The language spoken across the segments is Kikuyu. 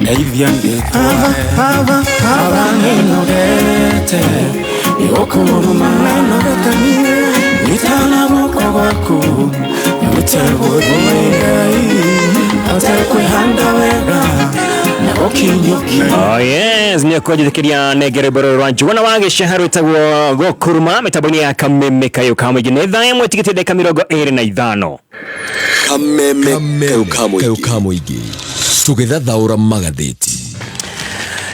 Ndeithia ndĩtware. Baba nĩnogete nĩ gũkũruma. Nyita na guoko gwaku ndute gũthiĩ Ngai hote kwĩhanda wega na gũkinyũkia. Oh yes, nä kwanjä nengere rwĩmbo rũrũ rwa Njuguna wa Gĩceha rwĩtagwo Gũkuruma mĩtambo-inĩ ya Kameme Kayũ ka Mũingĩ. Nĩ thaa 1 tigĩtie ndagĩka 25. Kameme kayũ ka kayũ mũingĩ. Ka mũingĩ tũgĩthathaũra magathĩti.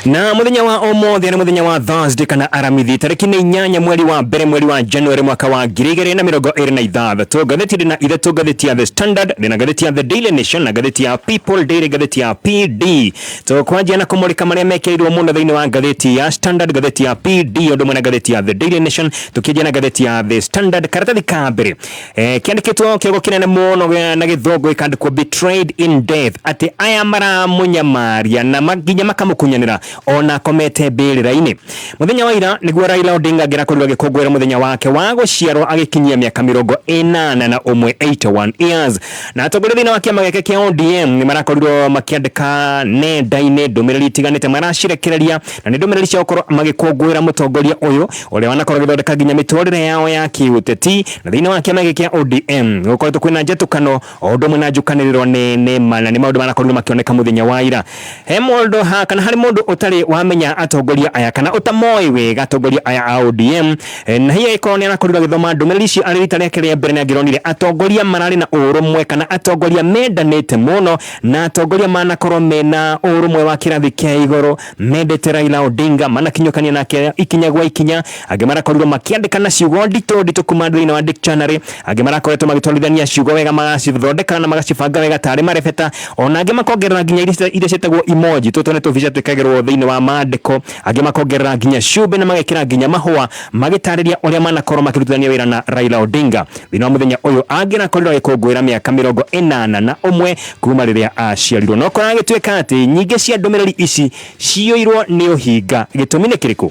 Na muthenya wa ũmũthĩ nĩ mũthenya wa Thursday kana Aramithi, tarĩki nĩ 8 mweri wa mbere, mweri wa January, mwaka wa 2026. Ngathĩti ndĩ na ithatũ: ngathĩti ya The Standard, ndĩ na ngathĩti ya The Daily Nation na ngathĩti ya People Daily, ngathĩti ya PD. Tũkwanjia na kũmũrĩka marĩa mekĩrĩirwo mũno thĩinĩ wa ngathĩti ya Standard, ngathĩti ya PD, ũndũ ũmwe na ngathĩti ya The Daily Nation. Tũkĩanjia na ngathĩti ya The Standard, karatathi ka mbere kĩandĩkĩtwo kĩogo kĩnene mũno na gĩthũngũ, gĩkandĩkwo "Betrayed in death", atĩ aya maramũnyamaria na nginya makamũkunyanĩra ona akomete mbĩrĩra-inĩ. Mũthenya wa ira nĩguo Raila Odinga angĩrakorirwo agĩkũngũĩra mũthenya wake wa gũciarwo, agĩkinyia mĩaka 81, 81 years, na atongoria thĩinĩ wa kĩama gĩake kĩa ODM nĩ marakorirwo makĩandĩka nenda-inĩ ndũmĩrĩri itiganĩte maracirekereria, na nĩ ndũmĩrĩri cia gũkorwo magĩkũngũĩra mũtongoria ũyũ ũrĩa wanakorwo agĩthondeka nginya mĩtũrĩre yao ya kĩũteti. Na thĩinĩ wa kĩama gĩkĩ kĩa ODM gũkoretwo kwĩna njatũkano o ũndũ ũmwe na njũkanĩrĩro nene ma, na nĩ maũndũ marakorirwo makĩoneka mũthenya wa ira. He mũndũ ha kana harĩ mũndũ ũtarĩ wamenya atongoria aya kana ũtamoĩ wega atongoria aya a ODM, na hihi agĩkorwo nĩ arakorirwo agĩthoma ndũmĩrĩri icio arĩ rita rĩake rĩa mbere, nĩ angĩronire atongoria mararĩ na ũrũmwe kana atongoria mendanĩte mũno na atongoria manakorwo mena ũrũmwe wa kĩrathi kĩa igũrũ, mendete Raila Odinga, manakinyũkania nake ikinya gwa ikinya. Angĩ marakorirwo makĩandĩka na ciugo nditũ nditũ kuma thĩinĩ wa dictionary, angĩ marakoretwo magĩtwarithania ciugo wega, magacithondeka na magacibanga wega tarĩ marebeta, ona angĩ makongerera nginya iria ciĩtagwo emoji, tũtũ nĩ tũbica twĩkagĩrwo thĩinĩ wa maandĩko, angĩ makongerera nginya cumbĩ na magekĩra nginya mahũa magĩtarĩria ũrĩa manakorwo makĩrutithania wĩra na Raila Odinga thĩinĩ wa mũthenya ũyũ angĩrakorirwo agĩkũngũĩra mĩaka 81 kuma rĩrĩa aciarirwo. No kũragĩtuĩka atĩ nyingĩ cia ndũmĩrĩri ici ciyũirwo nĩ ũhinga. Gĩtũmi nĩ kĩrĩkũ?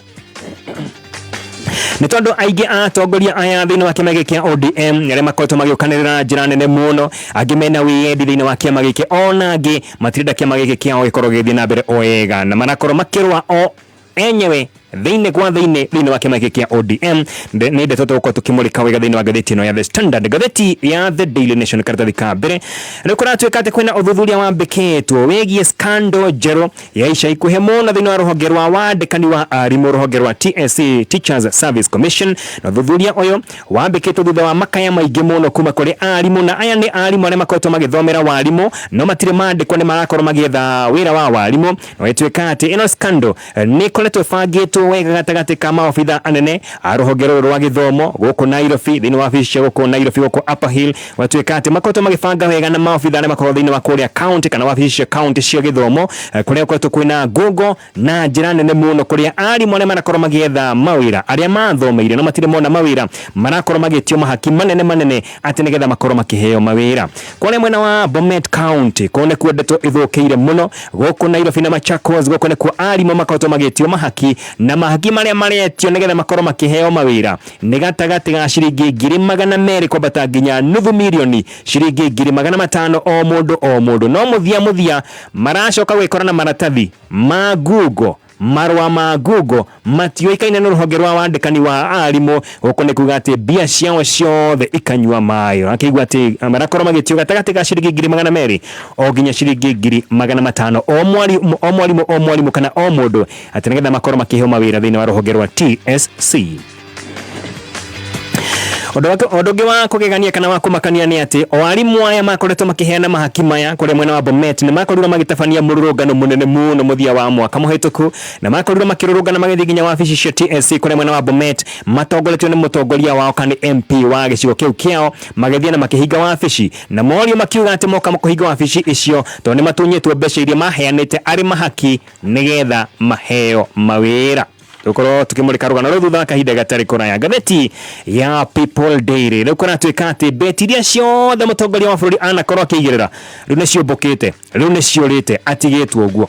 Nĩ tondũ aingĩ a atongoria aya thĩinĩ wa kĩama gĩkĩ kĩa ODM arĩa makoretwo magĩũkanĩrĩra na njĩra nene mũno, angĩ mena wĩyendi thĩinĩ wa kĩama gĩkĩ, ona angĩ matirenda kĩama gĩkĩ kĩao gĩkorwo gĩgĩthiĩ na mbere o wega, na marakorwo makĩrũa o enyewe thĩinĩ kwa thĩinĩ thĩinĩ wa kĩama gĩkĩ kĩa ODM. Nĩ ndeto tũgũkorwo tũkĩmũrĩka wega thĩinĩ wa ngathĩti ĩno ya The Standard. Ngathĩti ya The Daily Nation, karatathi ka mbere, nĩ kũratuĩka atĩ kwĩna ũthuthuria wambĩkĩtwo wĩgiĩ scandal njerũ ya ica ikuhĩ mũno thĩinĩ wa rũhonge rwa wandĩkani wa arimũ, rũhonge rwa TSC, Teachers Service Commission. Na ũthuthuria ũyũ wambĩkĩtwo thutha wa makaya maingĩ mũno kuma kũrĩ arimũ, na aya nĩ arimũ arĩa makoretwo magĩthomera warimũ no matirĩ mandĩkwo nĩ marakorwo magĩetha wĩra wa warimũ. Na gũgĩtuĩka atĩ ĩno scandal nĩ ĩkoretwo ĩbangĩtwo wega gatagatĩ ka maobitha anene a rũhonge rũrũ rwa gĩthomo gũkũ Nairobi, thĩinĩ wa wabici cia gũkũ Nairobi, gũkũ Upper Hill. Gwatuĩka atĩ makoretwo magĩbanga wega na maobitha arĩa makoragwo thĩinĩ wa kũrĩa county kana wabici cia county cia gĩthomo, kũrĩa gũkoretwo kwĩna ngungo na njĩra nene mũno, kũrĩa arimũ arĩa marakorwo magĩetha mawĩra, arĩa mathomeire no matirĩ mona mawĩra, marakorwo magĩtio mahaki manene manene atĩ nĩgetha makorwo makĩheo mawĩra. Kũrĩa mwena wa Bomet County, kũu nĩkuo ndeto ĩthũkĩire mũno gũkũ Nairobi na Machakos. Gũkũ nĩkuo arimũ makoretwo magĩtio mahaki, na mahaki marĩa maretio nĩgetha makorwo makĩheo mawĩra nĩ gatagatĩ ga ciringi 200,000 kwambata nginya nuthu mirioni, ciringi 500,000 o mũndũ o mũndũ. No mũthia mũthia maracoka gwĩkora na maratathi ma ngungo, marũa ma ngungo matiũĩkaine nĩ rũhonge rwa wandĩkani wa arimũ. Gũkũ nĩ kuga atĩ mbia ciao ciothe ikanyua maĩ. Ũrakĩigua atĩ marakorwo magĩtio gatagatĩ ga ciringi 200,000 o nginya ciringi 500,000 o mwarimũ o mwarimũ o mwarimũ kana o mũndũ, atĩ nĩgetha makorwo makĩheo mawĩra thĩinĩ wa rũhonge rwa TSC. Ũndũ ũngĩ wa kũgegania kana wa kũmakania nĩ atĩ o arimũ aya makoretwo makĩheana mahaki maya kũrĩa mwena wa Bomet nĩ makorirwo magĩtabania mũrũrũngano mũnene mũno mũthia wa mwaka mũhĩtũku, na makorirwo makĩrũrũngana magĩthiĩ nginya wabici cia TSC kũrĩa mwena wa Bomet, matongoretio nĩ mũtongoria wao kana nĩ MP wa gĩcigo kĩu kĩao, magĩthiĩ na makĩhinga wabici, na morio makiuga atĩ moka kũhinga wabici icio tondũ nĩ matunyĩtwo mbeca iria maheanĩte arĩ mahaki nĩgetha maheo mawĩra. Tũkorwo tukĩmũrĩka rũgano rũu thutha wa kahinda gatarĩ kũraya. Ngathĩti ya People Daily, rĩu kũratuĩka atĩ beti iria ciothe mũtongoria wa bũrũri anakorwo akĩigĩrĩra rĩu nĩ ciũmbũkĩte, rĩu nĩ ciũrĩte, atigĩtwo ũguo.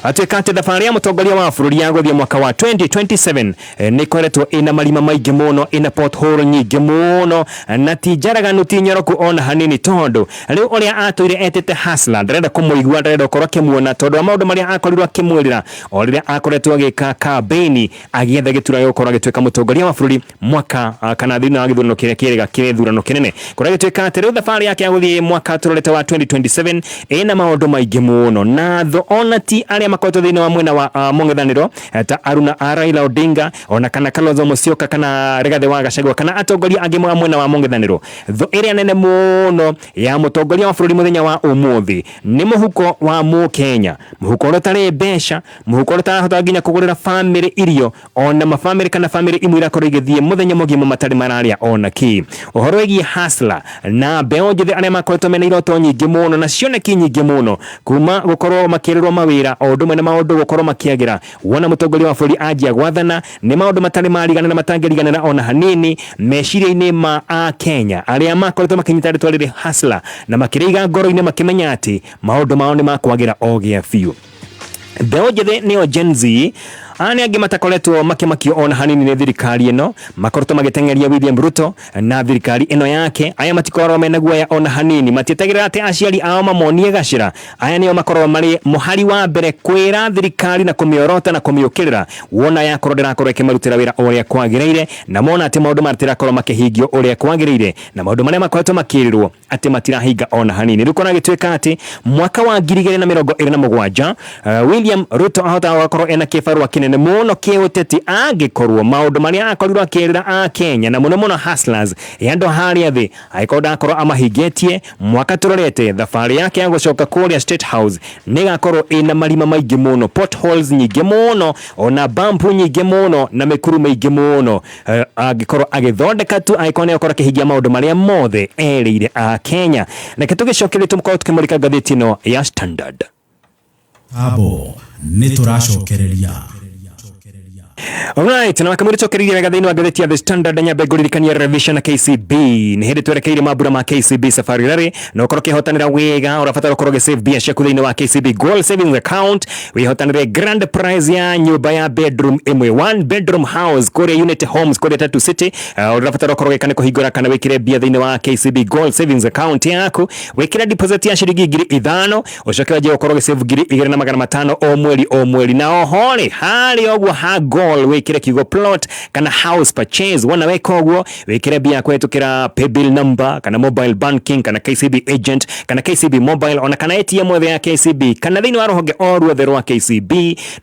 Atuĩka atĩ thabarĩ ya mũtongoria wa bũrũri ya gũthiĩ mwaka wa 2027 nĩ ĩkoretwo ĩna marima maingĩ mũno, ĩna pothole nyingĩ mũno, na ti njaraganu ti nyoroku ona hanini, tondũ rĩu ũrĩa atũire etĩte hustler ndarenda kũmũigua, ndarenda gũkorwo akĩmuona tondũ wa maũndũ marĩa akorirwo akĩmwĩrĩra o rĩrĩa akoretwo agĩka campaign agĩetha gĩturwa gĩa gũkorwo agĩtuĩka mũtongoria wa bũrũri mwaka kana thĩinĩ wa gĩthurano kĩrĩa kĩrĩga gĩthurano kĩnene, kũrĩa gĩtuĩka atĩ rĩu thabarĩ yake ya gũthiĩ mwaka tũrorete wa 2027 ĩna maũndũ maingĩ mũno, na thũ ona ti arĩa makoretwo thĩinĩ wa mwena wa mũng'ethanĩro ta Aruna a Raila Odinga ona kana Kalonzo Musyoka kana Rigathĩ wa Gachagua kana atongoria angĩ a mwena wa mũng'ethanĩro. Thũ ĩrĩa nene mũno ya mũtongoria wa bũrũri mũthenya wa ũmũthĩ nĩ mũhuko wa mũkenya, mũhuko ũrĩa ũtarĩ mbeca, mũhuko ũrĩa ũtarahota nginya kũgũrĩra bamĩrĩ irio, ona mabamĩrĩ kana bamĩrĩ imwe irakorwo igĩthiĩ mũthenya mũgima matarĩ mararĩa ona kĩ. Ũhoro wĩgiĩ hustler na mbeũ njĩthĩ arĩa makoretwo mena iroto nyingĩ mũno na cioneki nyingĩ mũno kuma gũkorwo makĩrĩrwo mawĩra o ũndũ ũmwe na maũndũ gũkorwo makĩagĩra, wona mũtongoria wa bũrũri anjia gwathana nĩ maũndũ matarĩ mariganĩra matangĩriganĩra ona hanini meciria-inĩ ma akenya arĩa makoretwo makĩnyita rĩtwa rĩrĩ hustler na makĩrĩiga ngoro-inĩ makĩmenya atĩ maũndũ mao nĩ makwagĩra o gĩa biũ. Mbeũ njĩthĩ nĩo Gen Z, aya nĩ angĩ matakoretwo makĩmakio ona hanini nĩ thirikari ĩno, makoretwo magĩteng'eria William Ruto na thirikari ĩno yake. Aya matikoragwo mena guoya ona hanini, matietagĩrĩra atĩ aciari ao mamonie gacĩra. Aya nĩo makoragwo marĩ mũhari wa mbere kwĩra thirikari na kũmĩorota na kũmĩũkĩrĩra wona yakorwo ndĩrakorwo ĩkĩmarutĩra wĩra ũrĩa kwagĩrĩire, na mona atĩ maũndũ matirakorwo makĩhingio ũrĩa kwagĩrĩire, na maũndũ marĩa makoretwo makĩrĩrwo atĩ matirahinga ona hanini. Rĩu kona gĩtuĩka atĩ mwaka wa 2027 William Ruto ahotaga gũkorwo ena kĩbarũa kĩnene mũno kĩũteti angĩkorwo maũndũ marĩa akorirwo akĩrĩra a Kenya na mũno mũno hustlers ya andũ harĩa thĩ angĩkorwo ndakorwo amahingĩtie mwaka tũrorete, thabarĩ yake ya gũcoka kũrĩa State House nĩgakorwo ĩna marima maingĩ mũno, potholes nyingĩ mũno, ona bump nyingĩ mũno na mĩkuru mĩingĩ mũno, angĩkorwo agĩthondeka tu, angĩkorwo nĩakorwo akĩhingia maũndũ marĩa mothe erĩire a Kenya. Reke tũgĩcokerie tũkorwo tũkĩmũrĩka ngathĩti ĩno ya Standard. Abo nĩ tũracokereria. Alright, na wakamwĩra cokereirie wega thĩinĩ wa ngathĩti ya The Standard. Nyambe ngũririkania revision na KCB nĩ hĩndĩ twerekeire mambura ma KCB Safari Rally, na ũkorwo ũkĩhotanĩra wega ũrabatara ũkorwo ũgĩsave mbia ciaku thĩinĩ wa KCB Goal Savings Account, wĩhotanĩre grand prize ya nyũmba ya bedroom ĩmwe, one bedroom house kũrĩa Unity Homes kũrĩa Tatu City. Ũrabatara ũkorwo ũgĩka nĩ kũhingũra kana wĩkĩre mbia thĩinĩ wa KCB Goal Savings Account yaku, wĩkĩre deposit ya ciringi 5,000, ũcoke wanjie gũkorwo ũgĩsave 2,500 o mweri o mweri, na oho rĩ harĩa ũguo ha goal wĩkĩre kiugo plot kana house purchase. Wona weka ũguo wĩkĩre mbia kũhĩtũkĩra paybill number kana mobile banking kana KCB agent kana KCB mobile ona kana ATM yothe ya KCB kana thĩinĩ wa rũhonge o ruothe rwa KCB,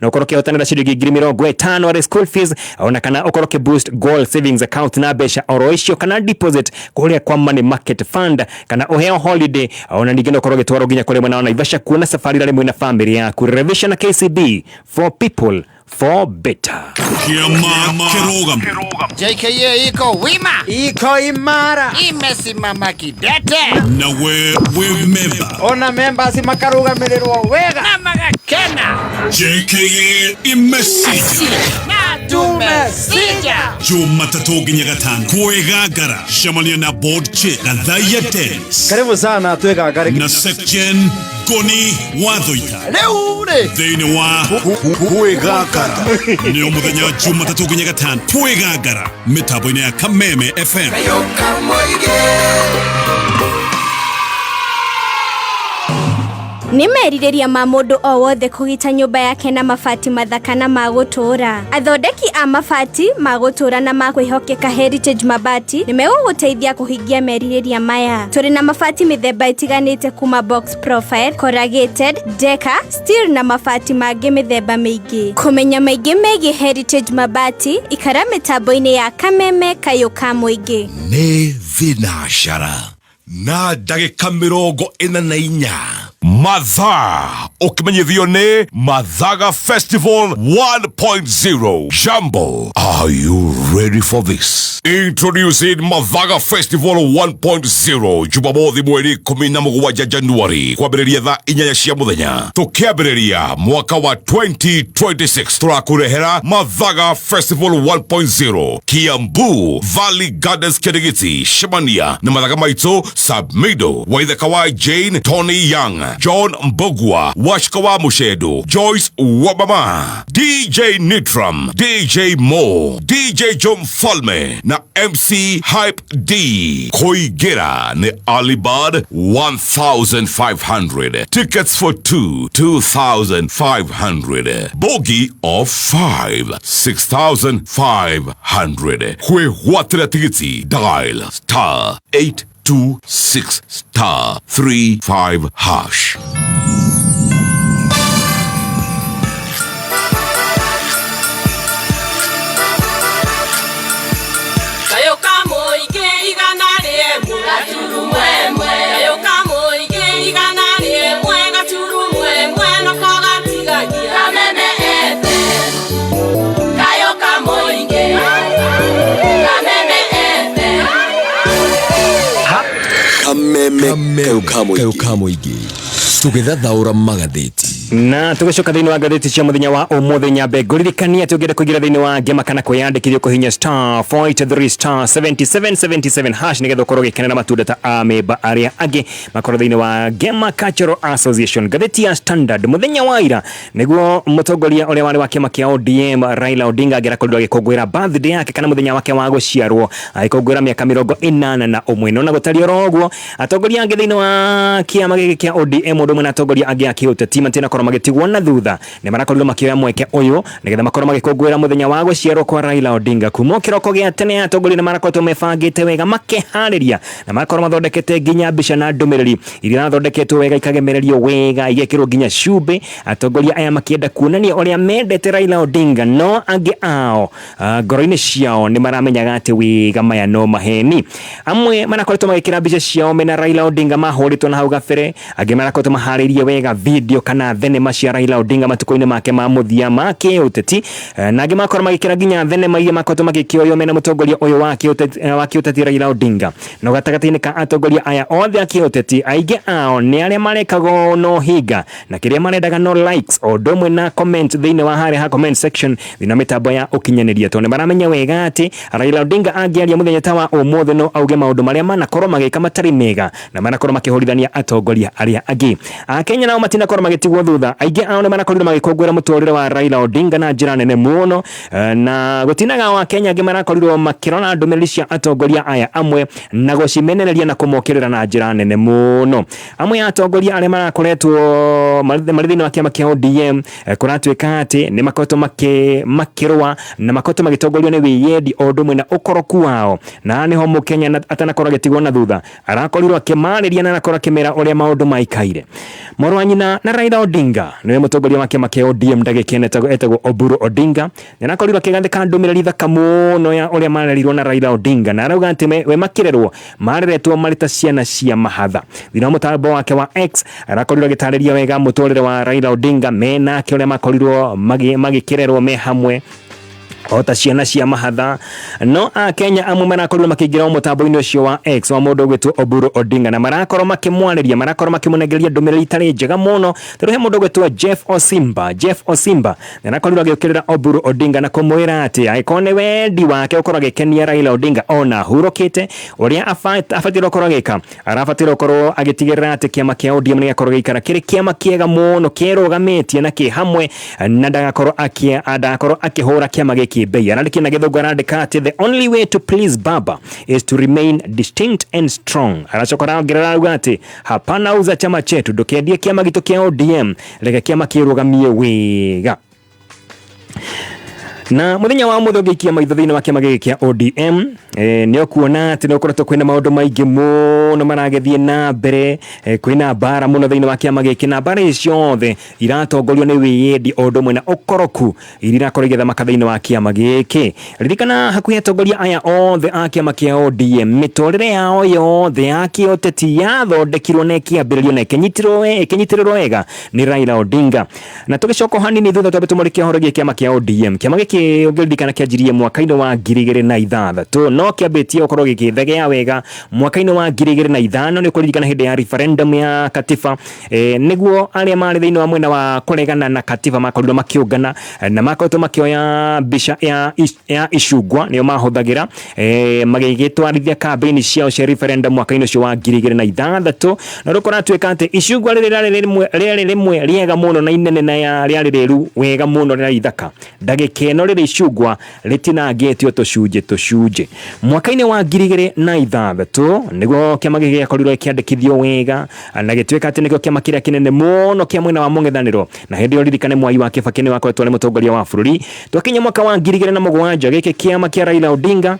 na ũkorwo ũkĩhotanĩra ciringi 50,000 arĩ school fees, ona kana ũkorwo ũkĩ boost goal savings account na mbeca oro icio kana deposit kũrĩa kwa money market fund kana ũheo holiday, ona ningĩ no ũkorwo ũgĩtwarwo nginya kũrĩa mwena wa Naivasha kuona safari rarĩ mwĩna family yaku. Revision na KCB, for people for better. Kĩama kĩrũgamu. JKA iko wima, Iko imara. Imesimama kidete. Nawe wĩ memba. Ona members makarugamirĩrwo wega. Na magakena. JKA imesija. Na tumesija. Jumatatũ nginya gatano kwĩgangara, cemania na board chair Gathaiya Dennis Karibu sana twĩgangare. Na Secgen Ngoni Wathoita Rĩu rĩ thĩinĩ wa Kwĩgangara. Nĩo mũthenya Jumatatũ nginya gatano kwĩgangara mĩtambo-inĩ ya Kameme FM. Nĩ merirĩria ma mũndũ o wothe kũgita nyũmba yake na mabati mathaka na ma gũtũũra. Athondeki a mabati ma gũtũũra na ma kwĩhokeka Heritage Mabati nĩ megũgũteithia kũhingia merirĩria maya. Tũrĩ na mabati mĩthemba ĩtiganĩte kuma box profile, corrugated, decker, steel na mabati mangĩ mĩthemba mĩingĩ. Kũmenya maingĩ megiĩ Heritage Mabati, ikara mĩtambo-inĩ ya Kameme Kayũ ka Mũingĩ. Nĩ thinacara na ndagĩka 44 mathaa ũkĩmenyithio nĩ Mathaga Festival 1.0. Jambo, are you ready for this? Introducing Mathaga Festival 1.0, Jumamothi mweri 17 Januari kwambĩrĩria thaa 8 cia mũthenya, tũkĩambĩrĩria mwaka wa 2026, tũrakũrehera Mathaga Festival 1.0, Kiambu Valley Gardens, Kĩrĩgĩti. Cemania na mathaga maitũ. Sabmido, Waithaka wa Jane, Tony Young, John Mbogwa, Washika wa Mushedo, Joyce Wabama, DJ Nitram, DJ Mo, DJ John Falme na MC Hype D. Koigera ni Alibad 1500. Tickets for 2 2500. Bogi of 5 6500. Kwehwatira tigiti dial star 826 star 35 hash. Kameme kayo kamuingi tugithathaura magatheti na tugicoka thiini wa ngatheti cia muthenya wa umuthi nyambe nguririkania ati ungienda kuingira thiini wa ngema kana kwiyandikithia kuhinya star 483 star 7777 hash nigetha ukorwo ugikenera matunda ta amemba aria angi makorwo thiini wa Ngema Cultural Association. Ngatheti ya Standard muthenya wa ira niguo mutongoria uria wari wa kiama kia ODM Raila Odinga angĩrakorirwo agĩkũngũĩra birthday yake kana muthenya wake wa gũciarwo agĩkũngũĩra mĩaka 81 no na gũtariĩ oro ũguo atongoria angĩ thiini wa kiama gĩkĩ kĩa ODM ũndũ ũmwe na atongoria angĩ a kĩũteti matinakorwo magĩtigwo na thutha nĩ marakorirwo makĩoya mweke ũyũ nĩgetha makorwo magĩkũngũĩra mũthenya wa gũciarwo kwa Raila Odinga. Kuma kĩroko gĩa tene atongoria nĩ marakoretwo mebangĩte wega makeharĩria na marakorwo mathondekete nginya mbica na ndũmĩrĩri iria irathondeketwo wega ikagemererio wega igekĩrwo nginya cumbĩ, atongoria aya makĩenda kuonania ũrĩa mendete Raila Odinga, no angĩ ao ngoro-inĩ ciao nĩ maramenyaga atĩ wega maya no maheni. Amwe marakoretwo magĩkĩra mbica ciao mena Raila Odinga mahũrĩtwo na hau gabere, angĩ marakoretwo maharĩirie wega video kana thenema cia Raila Odinga matukũ-inĩ make ma mũthia ma kĩũteti, na angĩ makorwo magĩkĩra nginya thenema iria makoretwo magĩkĩoywo mena mũtongoria ũyũ wa kĩũteti Raila Odinga. No gatagatĩ-inĩ ka atongoria aya othe a kĩũteti aingĩ ao nĩ arĩa marekagwo no hinga na kĩrĩa marendaga no likes o ũndũ ũmwe na comment thĩinĩ wa harĩa ha comment section thĩinĩ wa mĩtambo ya ũkinyanĩria, tondũ nĩ maramenya wega atĩ Raila Odinga angĩaria mũthenya ta wa ũmũthĩ no auge maũndũ marĩa manakorwo magĩka matarĩ mega na manakorwo makĩhũrithania atongoria arĩa angĩ. Akenya nao matinakorwo magĩtigwo thutha, aingĩ ao nĩ marakorirwo magĩkũngũĩra mũtũrĩre wa Raila Odinga na njĩra nene mũno, na gũtinaga wa Kenya angĩ marakorirwo makĩrora ndũmĩrĩri cia atongoria aya amwe na gũcimenereria na kũmokĩrĩra na njĩra nene mũno. Amwe a atongoria arĩa marakoretwo marĩ thĩinĩ wa kĩama kĩa ODM kũratuĩka atĩ nĩ makoretwo makĩrũa na makoretwo magĩtongorio nĩ wĩyendi o ũndũ ũmwe na ũkoroku wao, na nĩho mũkenya atanakorwo agĩtigwo na thutha arakorirwo akĩmarĩria na arakorwo akĩmera ũrĩa maũndũ maikaire. Mũrũ wa nyina na Raila Odinga niwe mũtongoria wa kĩama kĩa ODM ndagĩka etagwo Oburu Odinga nĩarakorirwo akĩgathĩka ndũmĩrĩri thaka mũno ya ũrĩa marerirwo na Raila Odinga, na arauga atĩ we makĩrerwo mareretwo marĩ ta ciana cia mahatha. Thĩinĩ wa mũtambo wake wa X arakorirwo agĩtarĩria wega mũtũrĩre wa Raila Odinga menake ũrĩa makorirwo magĩkĩrerwo me hamwe o ta ciana cia mahatha. No akenya amwe marakorirwo makĩingĩra mũtambo-inĩ ũcio wa X wa mũndũ ũgwĩtwo Oburu Odinga na marakorwo makĩmwarĩria, marakorwo makĩmũnengeria ndũmĩrĩri itarĩ njega mũno, tondũ he mũndũ ũgwĩtwo Jeff Osimba. Jeff Osimba nĩarakorirwo agĩũkĩrĩra Oburu Odinga na kũmwĩra atĩ angĩkorwo nĩ wendi wake gũkorwo agĩkenia Raila Odinga ona ahurũkĩte, ũrĩa abatiĩ gũkorwo agĩka, arabatiĩ gũkorwo agĩtigĩrĩra atĩ kĩama kĩa ODM nĩgĩakorwo gĩikara kĩrĩ kĩama kĩega mũno kĩrũgamĩtie na kĩ hamwe, na ndagakorwo akĩhũra kĩama gĩkĩ bei. Arandĩkia na gĩthũngũ arandĩka atĩ the only way to please baba is to remain distinct and strong. Aracoka arongerera arauga atĩ hapana uza chama chetu, ndũkendie kĩama gitũ kĩa ODM, reke kĩama kĩrũgamie wega. Na muthenya wa umuthi ũngĩikia maitho thĩinĩ wa kĩama gĩkĩ kĩa ODM nĩ ũkuona atĩ nĩ ũkoretwo kwĩna maũndũ maingĩ mũno maragĩthiĩ na mbere, kwĩna mbara mũno thĩinĩ wa kĩama gĩkĩ, na mbara ici ciothe iratongorio nĩ wĩyendi o ũndũ ũmwe na ũkoroku iria irakorwo igĩthamaka thĩinĩ wa kĩama gĩkĩ. Ririkana hakuhĩ atongoria aya othe a kĩama kĩa ODM mĩtũrĩre yao yothe ya kĩũteti yathondekirwo na ĩkĩambĩrĩrio na ĩkĩnyitĩrĩrwo wega nĩ Raila Odinga. Na tũgĩcoka hanini thutha twambe tũmũrĩke ũhoro wĩgiĩ kĩama kĩa ODM. Kĩama gĩkĩ Gĩkĩ ũngĩririkana kĩanjirie mwaka-inĩ wa 2006, no kĩambĩtie gũkorwo gĩgĩthegea wega mwaka-inĩ wa 2005. Nĩ ũkũririkana hĩndĩ ya referendum ya katiba, nĩguo arĩa marĩ thĩinĩ wa mwena wa kũregana na katiba makorirwo makĩũngana na makoretwo makĩoya mbica ya icungwa, nĩyo mahũthagĩra magĩgĩtwarithia kambĩini ciao cia referendum mwaka-inĩ ũcio wa 2006. Na rĩu kũratuĩka atĩ icungwa rĩrĩ rĩarĩ rĩmwe rĩega mũno na inene na rĩarĩ rĩru wega mũno, rĩarĩ ithaka. Ndagĩka ĩno rĩrĩ icungwa rĩtinangĩtio tũcunjĩ tũcunjĩ. Mwaka-inĩ wa 2006 nĩguo kĩama gĩkĩ gĩakorirwo gĩkĩandĩkithio wega na gĩtuĩka atĩ nĩkĩo kĩama kĩrĩa kĩnene mũno kĩa mwena wa mũng'ethanĩro, na hĩndĩ ĩyo ririkane Mwai wa Kibaki nĩwe wakoretwo arĩ mũtongoria wa bũrũri. Twakinya mwaka wa 2007, gĩkĩ kĩama kĩa Raila Odinga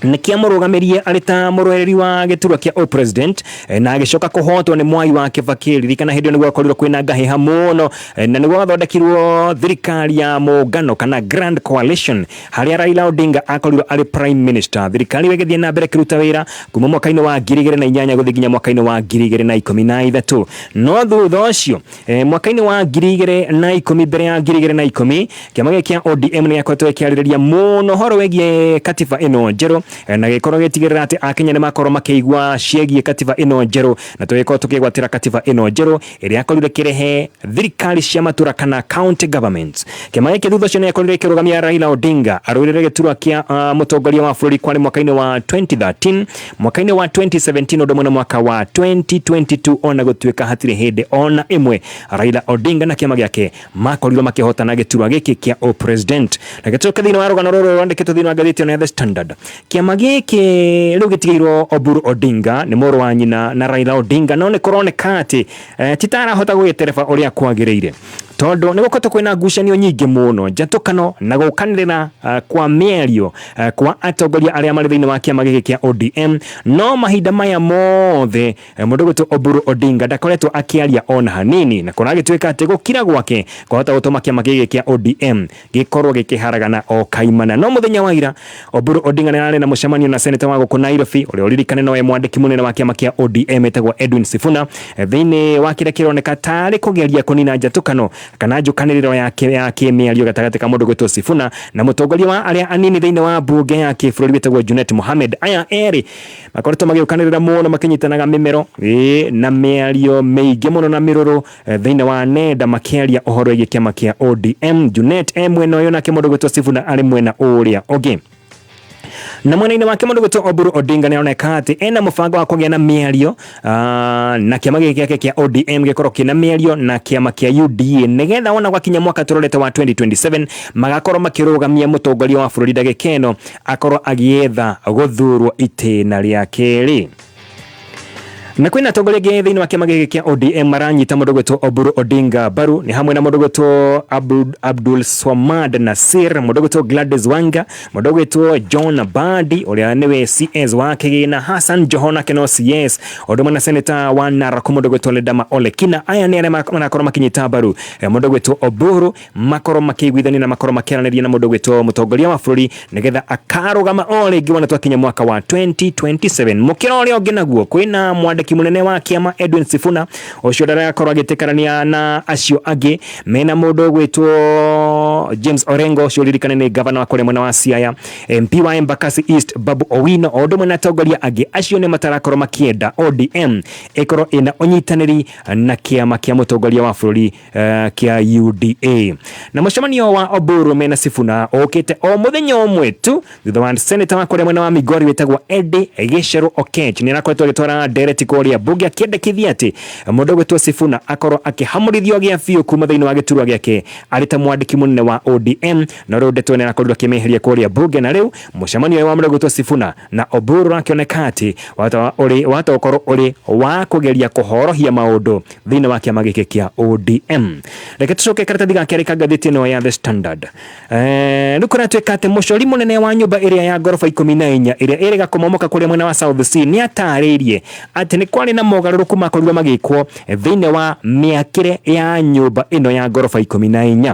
nĩ kĩamũrũgamirie arĩ ta mũrũĩrĩri wa gĩturwa kĩa o-president, na agĩcoka kũhotwo nĩ Mwai wa Kibaki. Ririkana hĩndĩ ĩyo nĩguo gwakorirwo kwĩna ngahĩha mũno, na nĩguo gwathondekirwo thirikari ya mũngano kana Grand Coalition, harĩa Raila Odinga akorirwo arĩ prime minister. Thirikari ĩyo ĩgĩthiĩ na mbere ĩkĩruta wĩra kuma mwaka-inĩ wa 2008 gũthiĩ nginya mwaka-inĩ wa 2013. No thutha ũcio, mwaka-inĩ wa 2010, mbere ya 2010, kĩama gĩkĩ kĩa ODM nĩ gĩakoretwo gĩkĩarĩrĩria mũno ũhoro wĩgiĩ katiba ĩno njerũ, na gĩkorwo gĩtigĩrĩra atĩ akenya nĩ makorwo makĩigua ciĩgiĩ katiba ĩno njerũ, na tũgĩkorwo tũkĩgwatĩra katiba ĩno njerũ ĩrĩa yakorirwo ĩkĩrehe thirikari cia matũra kana county governments. Kĩama gĩkĩ thutha ũcio nĩ gĩakorirwo gĩkĩrũgamia Raila Odinga arũĩrĩre gĩturwa kĩa mũtongoria wa bũrũri, kwarĩ mwaka-inĩ wa 2013, mwaka-inĩ wa 2017, ũndũ ũmwe na mwaka wa 2022, ona gũtuĩka hatirĩ hĩndĩ ona ĩmwe Raila Odinga na kĩama gĩake makorirwo makĩhotana gĩturwa gĩkĩ kĩa o-president. Na gĩcoke thĩinĩ wa rũgano rũrũ rwandĩkĩtwo thĩinĩ wa ngathĩti ĩno ya The Standard, kĩama gĩkĩ rĩu gĩtigĩirwo Oburu Odinga, nĩ mũrũ wa nyina na Raila Odinga, no nĩ kũroneka atĩ ti ta arahota gũgĩtereba ũrĩa kwagĩrĩire, tondũ nĩ gũkoretwo kwĩna ngucanio nyingĩ mũno, njatũkano na gũkanĩrĩra kwa mĩario kwa atongoria arĩa marĩ thĩinĩ wa kĩama gĩkĩ kĩa ODM. No mahinda maya mothe, mũndũ gwĩtwo Oburu Odinga ndakoretwo akĩaria ona hanini, na kũragĩtuĩka atĩ gũkira gwake kwahota gũtũma kĩama gĩkĩ kĩa ODM gĩkorwo gĩkĩharagana o kaimana. No mũthenya wa ira Oburu Odinga nĩ ararĩ na mũcemanio na seneta wa gũkũ Nairobi, ũrĩa ũririkane nowe mwandĩki mũnene wa kĩama kĩa ODM, etagwo Edwin Sifuna, thĩinĩ wa kĩrĩa kĩroneka tarĩ kũgeria kũnina njatũkano kana njũkanĩrĩro ya kĩmĩario gatagatĩ ka mũndũ gwĩtwo Sifuna na mũtongoria wa arĩa anini thĩinĩ wa mbunge ya kĩbũrũri wĩtagwo Junet Mohamed. Aya erĩ makoretwo magĩũkanĩrĩra mũno, makĩnyitanaga mĩmero na mĩario mĩingĩ mũno na mĩrũrũ thĩinĩ wa nenda, makĩaria ũhoro wĩgiĩ kĩama kĩa ODM. Junet e mwena ũyũ, nake mũndũ gwĩtwo Sifuna arĩ mwena ũrĩa ũngĩ. Na mwena-inĩ wake mũndũ gwĩtwo Oburu Odinga nĩ aroneka atĩ ena mũbango wa kũgĩa na mĩario na kĩama gĩkĩ gĩake kĩa ODM gĩkorwo kĩna mĩario na kĩama kĩa UDA, nĩgetha wona gwakinya mwaka tũrorete wa 2027 magakorwo makĩrũgamia mũtongoria wa bũrũri ndagĩka ĩno akorwo agĩetha gũthurwo itĩna rĩa kerĩ. Na kwĩna atongoria angĩ thĩinĩ wa kĩama gĩkĩ kĩa ODM maranyita mũndũ gwĩtwo Oburu Odinga mbaru, nĩ hamwe na mũndũ gwĩtwo Abdul Swamad Nasir, mũndũ gwĩtwo Gladys Wanga, mũndũ gwĩtwo John Mbadi ũrĩa nĩwe CS wa kĩgĩna, Hassan Joho nake no CS, ũndũ ũmwe na seneta wa Narok mũndũ gwĩtwo Ledama Ole Kina. Aya nĩ arĩa marakorwo makĩnyita mbaru mũndũ gwĩtwo Oburu, makorwo makĩiguithania na makorwo makĩaranĩria na mũndũ gwĩtwo mũtongoria wa bũrũri, nĩgetha akarũgama o rĩngĩ wona twakinya mwaka wa 2027. Mũkĩra ũrĩa ũngĩ naguo kwĩna mwandĩki mũnene wa kĩama Edwin Sifuna, ũcio ndarakorwo agĩtĩkanania na acio angĩ mena mũndũ gwĩtwo James Orengo, ũcio ũririkane nĩ gavana wa kũrĩa mwena wa Siaya, MP wa Embakasi East Babu Owino, o ũndũ ũmwe na atongoria angĩ. Acio nĩ matarakorwo makĩenda ODM ĩkorwo ĩna ũnyitanĩri na kĩama kĩa mũtongoria wa bũrũri kĩa UDA. Na mũcemanio wa Oburu mena Sifuna ũkĩte o mũthenya ũmwe tu thutha wa seneta wa kũrĩa mwena wa Migori wĩtagwo Eddie Gicheru Okech nĩ arakoretwo agĩtwara ndereti kũrĩa mbunge akĩendekithia atĩ mũndũ gwĩtwo Sifuna akorwo akĩhamũrithio gĩa biũ kuma thĩinĩ wa gĩturwa gĩake arĩ ta mwandĩki mũnene wa ODM. No rĩu ndeto nĩ arakorirwo akĩmĩeheria kũrĩa mbunge, na rĩu mũcemanio ũyũ wa mũndũ gwĩtwo Sifuna na Oburu ũrakĩoneka atĩ wahota gũkorwo ũrĩ wa kũgeria kũhorohia maũndũ thĩinĩ wa kĩama gĩkĩ kĩa ODM. Reke tũcoke karatathi ga kerĩ ka ngathĩti ĩno ya The Standard. Rĩu kũratuĩka atĩ mũcori mũnene wa nyũmba ĩrĩa ya ngoroba 14 ĩrĩa ĩrĩga kũmomoka kũrĩa mwena wa South C nĩ atarĩirie atĩ nĩ kwarĩ na mogarũrũku makorirwo magĩkwo thĩinĩ wa mĩakĩre ya nyũmba ĩno ya ngoroba 14.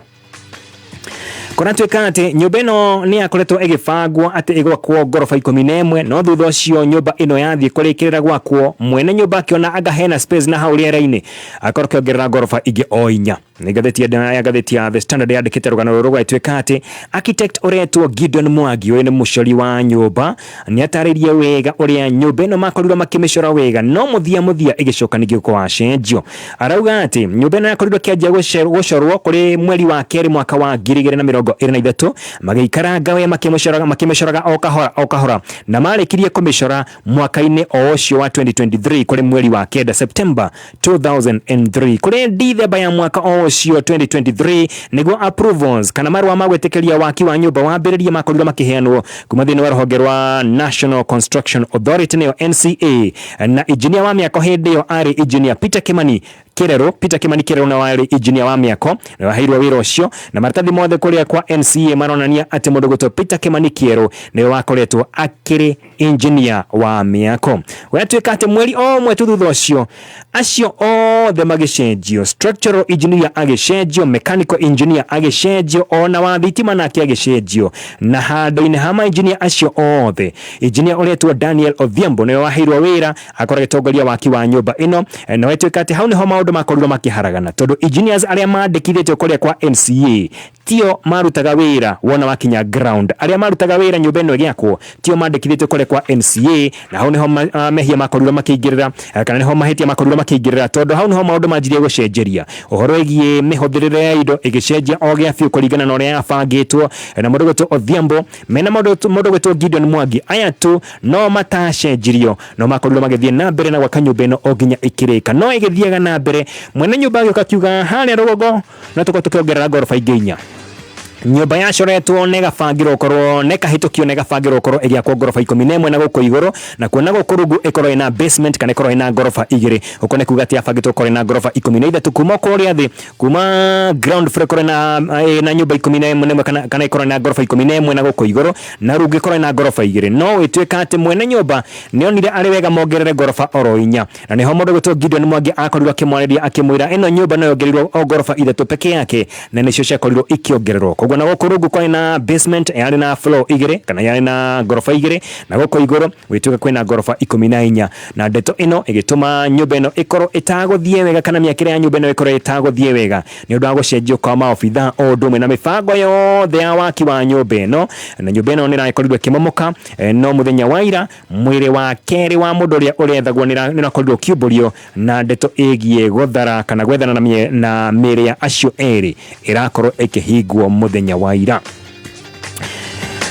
Kũratuĩka atĩ nyũmba ĩno nĩ yakoretwo ĩgĩbangwo atĩ ĩgwakwo ngoroba 11, no thutha ũcio nyũmba ĩno yathiĩ kũrĩkĩrĩra gwakwo, mwene nyũmba akĩona anga hena space na hau rĩera-inĩ, akorwo akĩongerera ngoroba ingĩ o 4. Nĩ ngathĩti ya ngathĩti ya The Standard yandĩkĩte rũgano rũrũ rũgagĩtuĩka atĩ architect ũretwo Gideon Mwangi, ũyũ nĩ mũcori wa nyũmba, nĩ atarĩirie wega ũrĩa nyũmba ĩno makorirwo makĩmĩcora wega, no mũthia mũthia ĩgĩcoka ningĩ gũkorwo yacenjio. Arauga atĩ nyũmba ĩno yakorirwo ĩkĩanjia gũcorwo kũrĩ mweri wa kerĩ mwaka wa 2023, magĩikaranga we makĩmĩcoraga o kahora o kahora, na marĩkirie kũmĩcora mwaka-inĩ o ũcio wa 2023 kũrĩ mweri wa kenda, September 2003. Kũrĩ Dithemba ya mwaka o ũcio 2023 nĩguo approvals kana marũa ma gwĩtĩkĩria waki wa nyũmba wambĩrĩrie makorirwo makĩheanwo kuma thĩinĩ wa rũhonge rwa National Construction Authority, nĩyo NCA, na injinia wa mĩako hĩndĩ ĩyo arĩ engineer Peter Kimani Kĩrerũ. Peter Kimani Kĩrerũ na warĩ engineer wa mĩako na waheirwo wĩra ũcio, na maratathi mothe kũrĩa kwa NCA maronania atĩ mũndũ gwĩtwo Peter Kimani Kĩerũ nĩwe wakoretwo akĩrĩ engineer wa mĩako. Gwatuĩka atĩ mweri o ũmwe tu thutha ũcio acio othe magĩcenjio, structural engineer agĩcenjio, mechanical engineer agĩcenjio, ona wa thitima nake agĩcenjio, na handũ-inĩ ha ma engineer acio othe, engineer ũretwo Daniel Odhiambo nĩwe waheirwo wĩra akorwo agĩtongoria waki wa nyũmba ĩno. Na gwatuĩka atĩ hau nĩho maũndũ makorirwo makĩharagana, tondũ engineers arĩa mandĩkithĩtio kũrĩa kwa NCA tio marutaga wĩra wona wakinya ground. Arĩa marutaga wĩra nyũmba ĩno ĩgĩakwo tio mandĩkithĩtio kũrĩa kwa NCA, na hau nĩho mehia makorirwo makĩingĩrĩra, kana nĩho mahĩtia makorirwo makĩingĩrĩra, tondũ hau nĩho maũndũ manjirie gũcenjeria. Ũhoro wĩgiĩ mĩhũthĩrĩre ya indo ĩgĩcenjia o gĩa biũ kũringana na ũrĩa yabangĩtwo, na mũndũ gwĩtwo Odhiambo mena mũndũ gwĩtwo Gideon Mwangi, aya tu no matacenjirio, no makorirwo magĩthiĩ na mbere na gwaka nyũmba ĩno o nginya ĩkĩrĩka. No ĩgĩthiaga na mbere, mwene nyũmba agĩũka akiuga harĩa rũgongo no tũkorwo tũkĩongerera ngoroba ingĩ inya. Nyũmba yacoretwo na ĩgabangĩrwo gũkorwo na ĩkahĩtũkio na ĩgabangĩrwo gũkorwo ĩgĩakwo ngoroba 11 na gũkũ igũrũ, na kuona gũkũ rungu ĩkorwo ĩna basement kana ĩkorwo ĩna ngoroba igĩrĩ. Gũkũ nĩ kuga atĩ yabangĩtwo gũkorwo ĩna ngoroba 13 kuma kũrĩa thĩ, kuma ground floor ĩkorwo ĩna nyũmba 11 kana ĩkorwo ĩna ngoroba 11 na gũkũ igũrũ, na rungu ĩkorwo ĩna ngoroba igĩrĩ. No ĩtuĩka atĩ mwene nyũmba nĩonire arĩ wega mongerere ngoroba oro inya, na nĩho mũndũ gwĩtwo Gideon Mwangi akorirwo akĩmwarĩria akĩmwĩra ĩno nyũmba no yongereirwo o ngoroba ithatũ peke yake, na nĩcio ciakorirwo ikĩongererwo. Koguo na gũkũ rungu kwarĩ na basement yarĩ na floor igĩrĩ kana yarĩ na ngoroba igĩrĩ, na gũkũ igũrũ gwĩtuĩka kwĩna ngoroba 14, na ndeto ĩno ĩgĩtũma nyũmba ĩno ĩkorwo ĩtagũthiĩ wega, kana mĩakĩre ya nyũmba ĩno ĩkorwo ĩtagũthiĩ wega nĩ ũndũ wa gũcenjio kwa maobitha o ũndũ ũmwe na mĩbango yothe ya waki wa nyũmba ĩno. Na nyũmba ĩno nĩ ĩrakorirwo ĩkĩmomoka, no mũthenya wa ira mwĩrĩ wa kerĩ wa mũndũ ũrĩa ũrethagwo nĩ ũrakorirwo ũkiumbũrio, na ndeto ĩgiĩ gũthara kana gwethana na mĩĩrĩ ya acio erĩ ĩrakorwo ĩkĩhingwo mũthenya wa ira.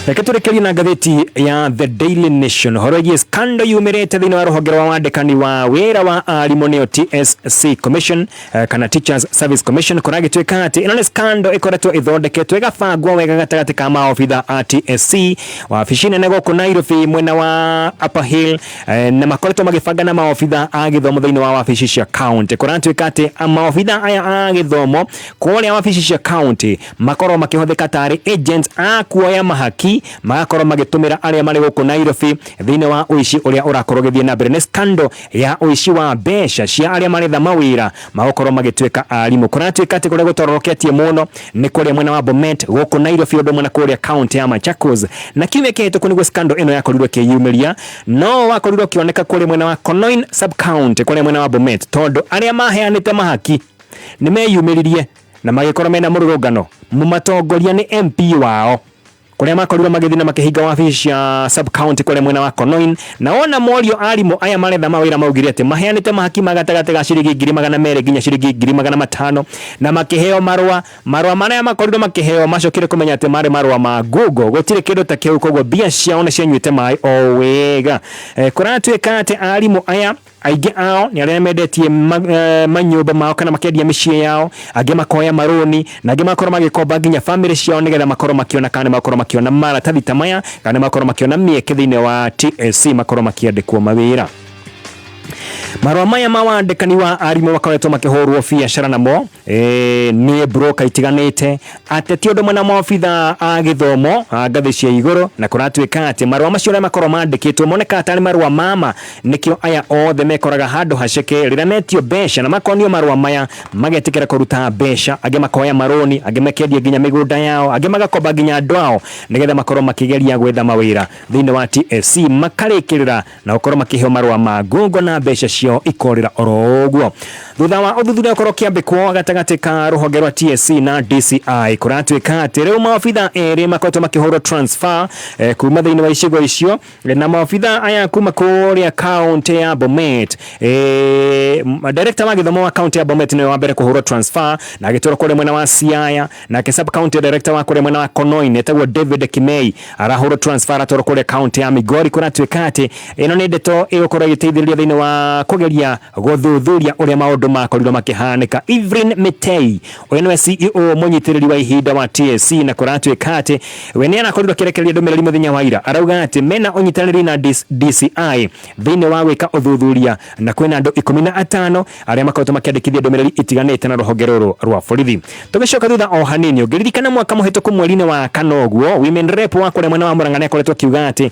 Reke tũrĩkĩrie na ngathĩti ya The Daily Nation, ũhoro wĩgiĩ scandal yumĩrĩte thĩinĩ wa rũhonge rwa wandĩkani wa wĩra wa arimũ, nĩyo TSC Commission, kana Teachers Service Commission. Kũragĩtuĩka atĩ ĩno nĩ scandal ĩkoretwo ĩthondeketwo ĩgabangwo wega gatagatĩ ka maobitha a TSC wabici nene gũkũ Nairobi mwena wa Upper Hill, na makoretwo magĩbanga na maobitha a gĩthomo thĩinĩ wa wabici cia county. Kũratuĩka atĩ maobitha aya a gĩthomo kũrĩa wabici cia county makorwo makĩhũthĩka tarĩ agents a kuoya mahaki, magakorwo magĩtũmĩra arĩa marĩ gũkũ Nairobi thĩinĩ wa ũici ũrĩa ũrakorwo ũgĩthiĩ na mbere. Nĩ scandal ya ũici wa mbeca cia arĩa maretha mawĩra magũkorwo magĩtuĩka arimũ. Kũratuĩka atĩ kũrĩa gũtororoketie mũno nĩ kũrĩa mwena wa Bomet gũkũ Nairobi, ũndũ ũmwe na kũrĩa county ya Machakos. Na kiumia kĩhĩtũku nĩguo scandal ĩno yakorirwo ĩkĩyumĩria, no wakorirwo ũkĩoneka kũrĩa mwena wa Konoin sub county kũrĩa mwena wa Bomet, tondũ arĩa maheanĩte mahaki nĩ meyumĩririe na magĩkorwo mena mũrũrũngano mũmatongoria nĩ MP wao, kũrĩa makorirwo magĩthiĩ na makĩhinga wabici cia sub county kũrĩa mwena wa Konoin. Na wona morio arimũ aya maretha mawĩra maugire atĩ maheanĩte mahaki ma gatagatĩ ga ciringi 200,000 nginya ciringi 500,000, na makĩheo marũa. Marũa marĩa makorirwo makĩheo macokire kũmenya atĩ marĩ marũa ma Google, gũtirĩ kĩndũ ta kĩu, koguo mbia ciao nĩ cianyuĩte maĩ o wega. Kũratuĩka atĩ arimũ aya aingĩ ao nĩ arĩa mendetie manyũmba mao kana makendia mĩciĩ yao, angĩ makoya marũni, na angĩ makorwo magĩkomba nginya famĩlĩ ciao nĩgetha makorwo makĩona kana makorwo makĩona maratathi ta maya, kana makorwo makĩona mĩeke thĩinĩ wa TSC, makorwo makĩandĩkwo mawĩra. Marũa maya ma wandĩkani wa arimũ makoretwo makĩhũrwo biacara namo nĩ broker itiganĩte, ateti ũndũ ũmwe na maobitha a gĩthomo a ngathĩ cia igũrũ, na kũratuĩka atĩ marũa macio ũrĩa makorwo mandĩkĩtwo monekaga tarĩ marũa mama, nĩkĩo aya othe mekoraga handũ haceke rĩrĩa metio mbeca na makonio marũa maya magetĩkĩra kũruta mbeca, angĩ makoya marũni, angĩ makendia nginya mĩgũnda yao, angĩ magakomba nginya andũ ao nĩgetha makorwo makĩgeria gwetha mawĩra thĩinĩ wa TSC, makarĩkĩrĩra na gũkorwo makĩheo marũa ma ngungo na mbeca ciao. ciao ikorĩra oro ũguo. Thutha wa ũthuthuria ũkorwo ũkĩambĩkwo gatagatĩ ka rũhonge rwa TSC na DCI, kũratuĩka atĩ rĩu maobitha erĩ makoretwo makĩhũrwo transfer kuma thĩinĩ wa icigo icio, na maobitha aya kuma kũrĩa kaunti ya Bomet. Director wa gĩthomo wa kaunti ya Bomet nĩwe wa mbere kũhũrwo transfer na agĩtwarwo kũrĩa mwena wa Siaya, nake sub county director wa kũrĩa mwena wa Konoin etagwo David Kimei arahũrwo transfer atwarwo kũrĩa kaunti ya Migori. Kũratuĩka atĩ ĩno nĩ ndeto ĩgũkorwo ĩgĩteithĩrĩria thĩinĩ wa kũgeria gũthuthuria ũrĩa maũndũ makorirwo makĩhanĩka. Evelyn Mitei ũyũ nĩwe CEO mũnyitĩrĩri wa ihinda wa TSC, na kũratuĩka atĩ we nĩ arakorirwo akĩrekereria ndũmĩrĩri mũthenya wa ira, arauga atĩ mena ũnyitanĩri na DCI thĩinĩ wa gwĩka ũthuthuria, na kwĩna andũ 15 arĩa makoretwo makĩandĩkithia ndũmĩrĩri itiganĩte na rũhonge rũrũ rwa borithi. Tũgĩcoka thutha o hanini, ũngĩririkana mwaka mũhĩtũku mweri-inĩ wa kana ũguo, women rep wa kũrĩa mwena wa Murang'a nĩ akoretwo akiuga atĩ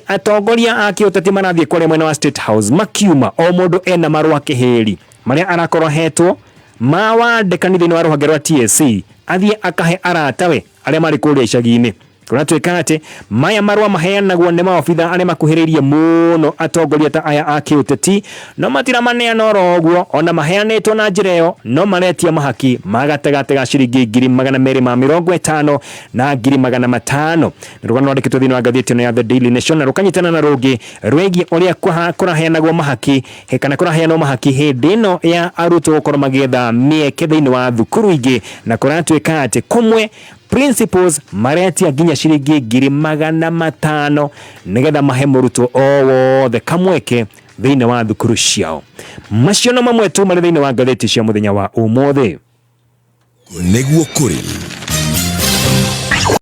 atongoria a kĩũteti marathiĩ kũrĩa mwena wa State House makiuma o mũndũ ena marũa kĩhĩri marĩa arakorwo ahetwo ma wandĩkani thĩinĩ wa rũhonge rwa TSC athiĩ akahe aratawe arĩa marĩ kũrĩa icagi-inĩ. Kũratuĩka atĩ maya marũa maheanagwo nĩ maobitha arĩa makuhĩrĩirie mũno atongoria ta aya a kĩũteti, no matiramaneana oro ũguo, ona maheanĩtwo na njĩra ĩyo no maretia mahaki ma gatagatĩ ga ciringi 250,000 na 500,000. Nĩ rũgano rwandĩkĩtwo thĩinĩ wa ngathĩti ĩno ya The Daily Nation, na rũkanyitana na rũngĩ rwĩgiĩ ũrĩa kũraheanagwo mahaki kana kũraheanwo mahaki hĩndĩ ĩno ya arutwo gũkorwo magĩetha mĩeke thĩinĩ wa thukuru ingĩ, na kũratuĩka atĩ kũmwe principals maretia nginya ciringi 500,000 nĩgetha mahe mũrutwo o wothe kamweke thĩinĩ wa thukuru ciao. Macio no mamwe tu marĩ thĩinĩ wa ngathĩti cia mũthenya wa ũmũthĩ. Nĩguo kũrĩ.